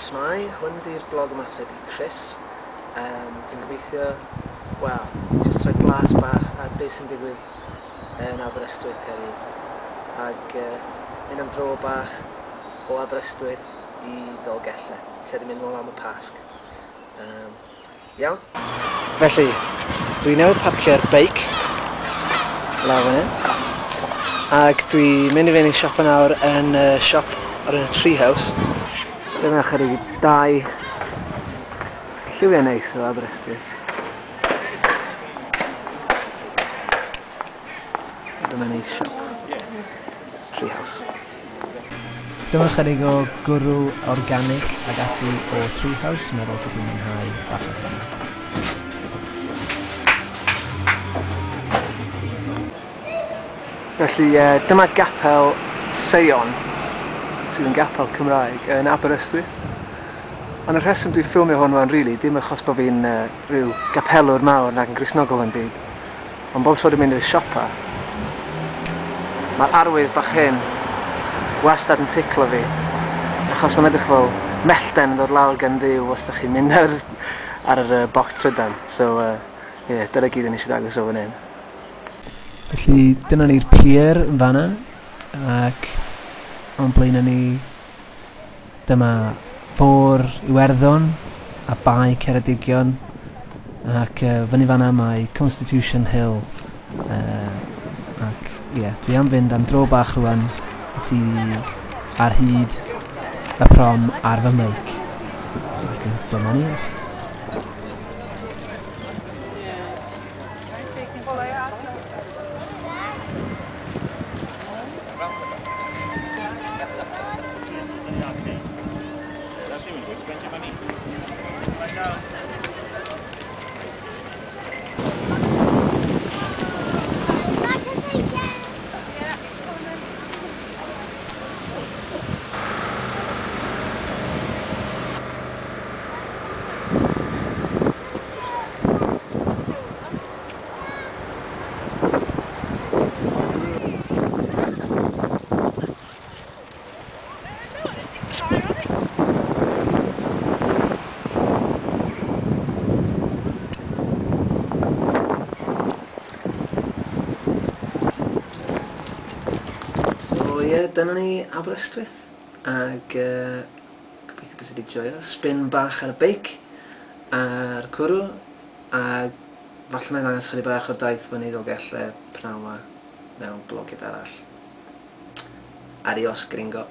Shwmae, hwn di'r blog ymateb i Chris. Dwi'n gobeithio, wel, jyst rhoi blas bach ar beth sy'n digwydd yn Aberystwyth heddiw. Ag mynd am dro bach o Aberystwyth i Ddolgellau, lle dwi'n mynd nôl am y Pasg. Iawn? Felly, dwi newydd parcio'r beic lawr fan hyn. Ac dwi'n mynd i fynd i siopa nawr yn y siop ar y Treehouse. Dyma chydig dau lliwiau neis o Aberystwyth. Dyma ni siop Treehouse. Dyma chydig o gwrw organic ag ati o Treehouse, meddwl sut ti'n mwynhau bach o hyn. Felly dyma gapel Seion, sydd yn gapel Cymraeg yn Aberystwyth. Ond y rheswm dwi'n ffilmio hwn rwan rili, dim achos bod fi'n rhyw gapelwr mawr nac yn Gristnogol yn byd, ond bob tro dwi'n mynd i'r siopa, mae'r arwydd bach hyn wastad yn ticlo fi, achos mae'n edrych fel mellten yn dod lawr gan Dduw os da chi'n mynd ar yr bocs trydan. So, yeah, dyna gyd o'n i eisiau dangos o fan hyn. Felly, dyna ni'r pier yn fanna, ac o'n blaenau ni dyma fôr Iwerddon a Bae Ceredigion, ac fyny fanna mae Constitution Hill, ac ie, yeah, dwi am fynd am dro bach rwan ti ar hyd y prom ar fy meic. Ac dyma ni off. So ie, yeah, dyna ni Aberystwyth, ag gobeithio bod ti wedi joio. Spin bach ar y beic, a'r cwrw, a falle na i ddangos chydig bach o'r daith fyny i Ddolgellau pnawn 'ma mewn blogiad arall. Adios, gringo.